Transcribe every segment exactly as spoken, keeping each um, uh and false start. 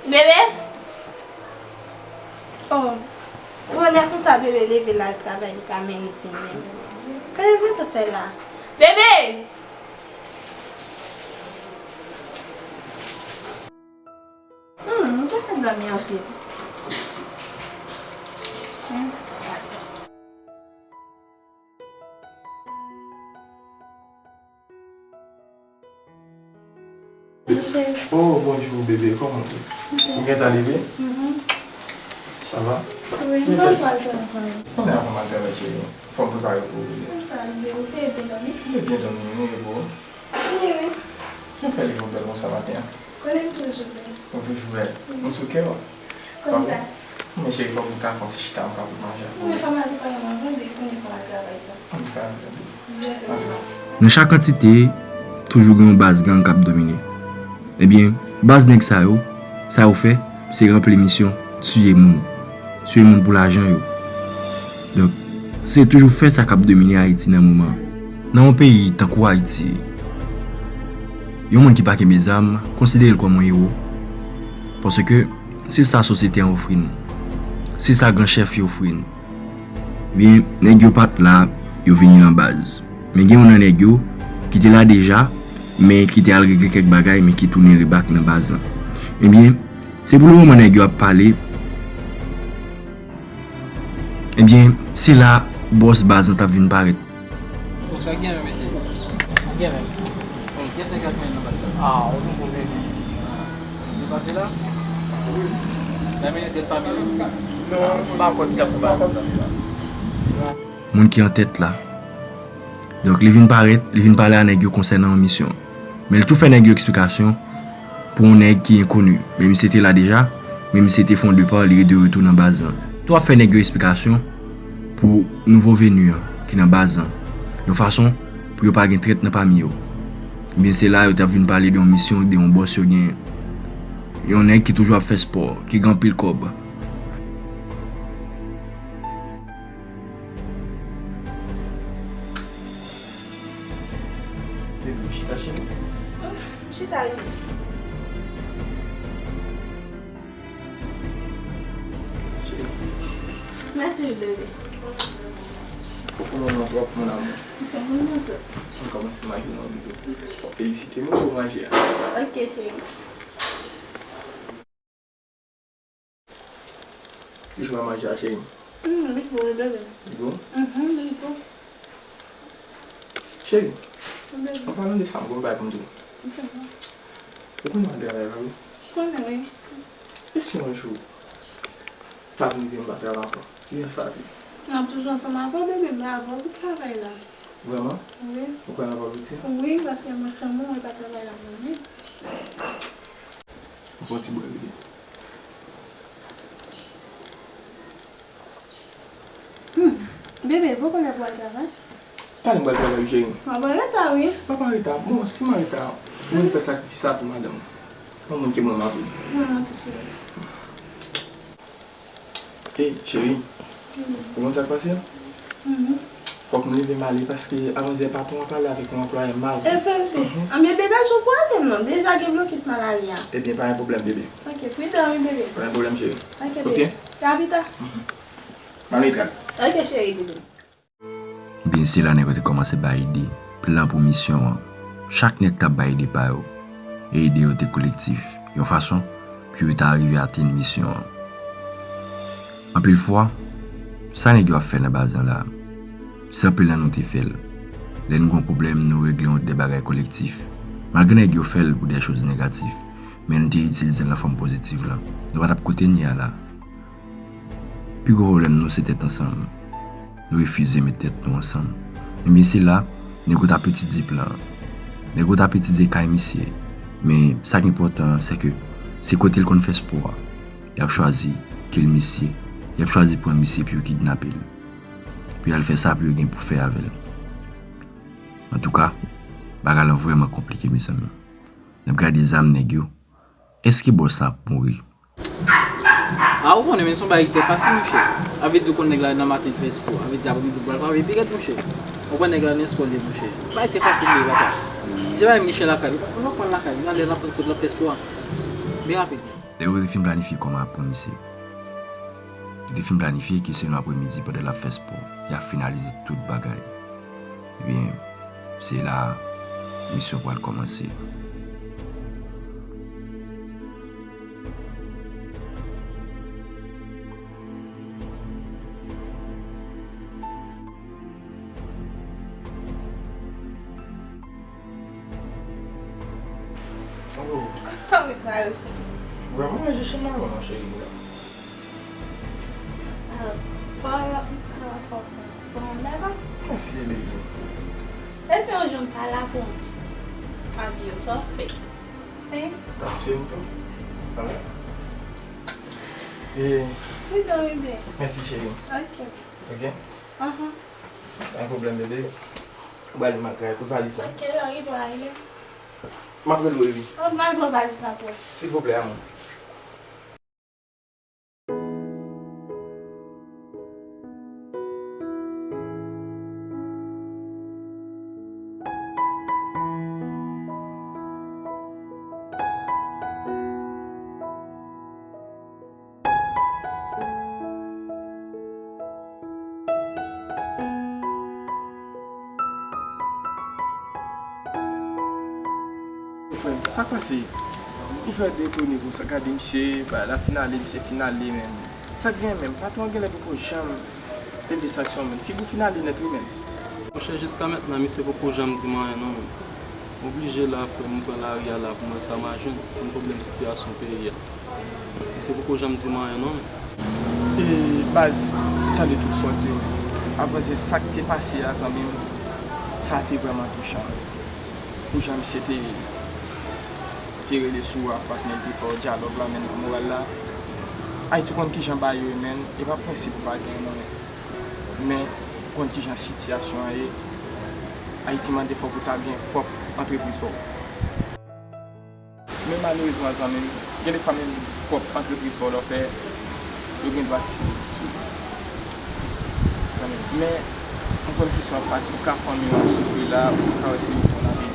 Bebe? Oh, bonè konsa bebe leve l al travay, li pa menm di m menm. Kòman l gentan fè la? Bebe! Hmm, m te fè dòmi anpil. Hmm. Bonjou. Oh, bonjou, bebe. Kòman w ye? Ou gentan leve? Mhm. Sa va? Wi, bonswa, tonton. Konnen avan m al travay, cheri. Fò m prepare pou ou, bebe. Sa, bebe, ou te byen dòmi? M te byen dòmi, wi, bebe. Wi, wi. Ki fè li vin bèl konsa maten an? Konnen m toujou bèl. Ou toujou bèl. Wi. M sou kè w. Konn sa. Men cheri, fòk m ta fè yon ti chita, m ka pot manje a pou ou. Wi, fò m al travay avan, bebe, konnen fò m al travay tou. M ka al travay. Nan chak antite, toujou gen yon baz gang k ap domine. Ebyen, baz nèg sa yo, sa yo fè, se ranpli misyon tiye moun. Tiye moun pou lajan yo. Donk, se toujou fè sa k ap domine Ayiti nan moman an. Nan yon peyi tankou Ayiti, yon moun ki pa kenbe zam, konsidere l kòm yon ewo. Paske se sa sosyete an ofri n. Se sa gran chèf yo ofri n. Ebyen, nèg yo pa t la, yo vini nan baz. Men gen youn nan nèg yo ki te la deja, men ki te al regle kèk bagay, men ki tounen rebak nan baz lan. Ebyen, se pou le moman nèg yo ap pale. Ebyen, se la bòs baz lan t ap vin parèt. Bon, sa gen menm, mesye? Sa gen menm. Bon, kiyès nèg la tounen nan baz la? Ah, on nouvo venu. Li pase la? Wi. Nan menm tèt pa menm. Non, m pa kwè misye ap fè bagay konsa. Moun ki an tèt la. Donk, li vin parèt, li vin pale a nèg yo konsènan yon misyon. Men li tou fè nèg yo eksplikasyon pou yon nèg ki enkoni. Men misye te la deja, men misye te fè yon depa, li de retou nan baz lan. Tou ap fè nèg yo eksplikasyon pou nouvo venu an ki nan baz lan, yon fason pou yo pa gen trèt nan pami yo. Ebyen, se la yo t ap vin pale de yon misyon, de yon bòs yo genyen. Yon nèg ki toujou ap fè spò, ki gen anpil kòb. Bebe, chita, cheri. M chita wi. Cheri. Mèsi wi, bebe. Ou fè m moman twòp, mon amour. Ou fè m moman twòp. M kòmanse imajine w, bebe. Fò w felisite m wi pou manje a. Ok, cheri. Ki jou a manje a, cheri? Hmm, li bon, wi, bebe. Li bon? Mhm, li bon. Cheri, wi, bebe, an palan de sa, m gon bagay pou m di w. Di m. Ou konnen w al travay la, wi? Konnen, wi. E si yon jou, sa vin rive m pa travay ankò? Kijan sa ap ye? N ap toujou ansanm avè w, bebe, m la avè w pou travay la. Vrèman? Wi. Ou kwè n ap abouti? Wi, paske mwen fè mwen pa travay la mwen menm. Ou fè yon ti bwè, bebe. Hmm. Bebe, poko lè pou al travay? Talè m pral travay wi, cheri. M ap an reta, wi. M ap an reta. Bon, si m an reta, mwen fè sakrifis sa pou madanm ou. Yon moun ki bon m ap viv. Mwen tou, cheri. Ey, cheri, ou konn sa k pase a? Mhm. Fòk m leve m ale paske avanzè patwon an pale avèk yon anplwaye mal. E vre, vre. Mhm. Anben, degaje w pou ale non. Deja gen blokis nan lari a. Ebyen, pa gen pwoblèm, bebe. Ok, pridan, wi, bebe. Pa gen pwoblèm, cheri. Ok, bebe. Ok? Tabita. Mhm. M al mete al. Ok, cheri, bebe. Ebyen, se la nèg yo te kòmanse bay ide, plan pou misyon an. Chak nèg t ap bay ide pa yo, e ide yo te kolektif, yon fason pou yo ta rive atenn misyon an. Anpil fwa, sa nèg yo ap fè nan baz lan la, se anpil nan nou te fè l. Lè n gen yon pwoblèm, nou regle yon de bagay kolektif. Malgre nèg yo fè l pou de choz negatif, men nou te itilize l nan fòm pozitif la. Nou pa t ap kote n ye a la. Pi gwo pwoblèm nou se tèt ansanm. Nou refize met tèt nou ansanm. Ebyen, se la, nèg yo t ap etidye plan an. Nèg yo t ap etidye kay misye. Men, sa k enpòtan an, se ke se kote l konn fè spò a. Y ap chwazi kill misye. Y ap chwazi pran misye pou yo kidnape l. Pou y al fè sa pou yo gen pou fè avè l. Antouka, bagay lan vrèman konplike, mezanmi. N ap gade zam nèg yo. Èske bòs la ap mouri? A, ou konnen, men se yon bagay ki trè fasil, monchè. A vle di, ou konn nèg la nan maten l fè espò. A vle di, aprèmidi l pral frape pi rèd, monchè. Ou konn nèg la nan espò l ye, monchè. Bagay trè fasil li ye, papa. Se pa menm li chèche lakay li. Ou pa pran lakay li, gade l ap kot l ap fè espò a. Byen rapid. Lè yo te fin planifye kòman y ap pran misye, yo te fin planifye ke se nan aprèmidi, pandan l ap fè espò, y ap finalize tout bagay. Ebyen, se la a misyon pral kòmanse. Sa w met mayo sou? Vrèman, manje chan mayo non, cheri. Papa, m pa rapò konsa, nèg. Mèsi, baby. Mèsi yon jan m pa la pou m abiye w, sa w fè? Hein? T ap tye m tou. Talè. E. Wi, dòmi byen. Mèsi, cheri. Ok. Ok? Ahan. Pa gen pwoblèm, bebe. Ou pral vin m al travay. Kote valiz la? Ok, lè w rive w a rele m. M ap rele w, wi. Ou pral pran valiz la pou ou. Silvouplè, amou. Frè m, sa k pase? Ou fè detone konsa, gade misye, bagay la fin ale, misye fin ale, men sa k gen menm, patwon an genlè poko janm leve sanksyon, men figi w fin ale nèt wi, men. Monchè, jiska mentnan, misye poko janm di m anyen non, men. M oblije la, frè m, m pran lari a la pou m wè sa m a jwenn, pou m pwoblèm sitiyasyon peyi a. Misye poko janm di m anyen non, men. E, baz, tande tout sa w di yo, men. Avan se sa k te pase a, zanmi m, sa te vrèman touchan. Pou jan misye te, te rele sou ou a, paske li te fè w dyalòg la, men nan moral la. Ayiti, ou konn kijan bagay yo ye, men, e pa prensip ou pa gen non, men. Men, ou konn kijan sitiyasyon an ye. Ayiti mande fòk ou ta gen pwòp antrepriz pa w. Men malerezman, zanmi m, gen de fwa menm pwòp antrepriz pa w la w fè, yo gen dwa tire sou ou. Zanmi m, men, m konn kijan w ap pase, ou ka fanmi w ap soufri la, ou ka wè se ou konn ap ede.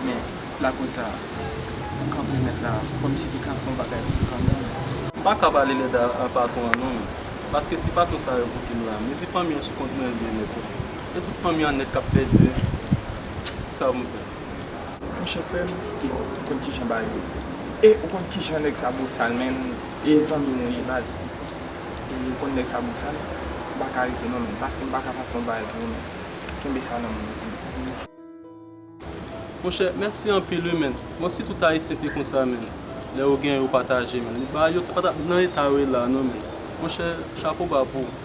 Men, lakoz sa, ou kanpe nèt la, fò misye te ka fè yon bagay pou ou kanmenm. M pa ka pale lèd a, a patwon an non, men. Paske si patwon sa yo bouke m la, mezi fanmi an sou kont mwen li ye nèt wi. E tout fanmi an nèt k ap pèdi wi. Kisa pou m fè? Monchè frè m, ou konn kijan bagay yo ye. E ou konn kijan nèg sa bosal menn, e zanmi m ou ye baz. E ou konn nèg sa bosal, ou pa ka rete non menn, paske m pa ka pa fè yon bagay pou ou menn. Kenbe sa nan men w zanmi m. Monchè, mèsi anpil wi menn. Bon, si tout ayisyen te konsa menn, lè yo genyen yo pataje menn, bagay yo pa t ap nan eta yo ye la non menn. Monchè, chapo ba pou ou.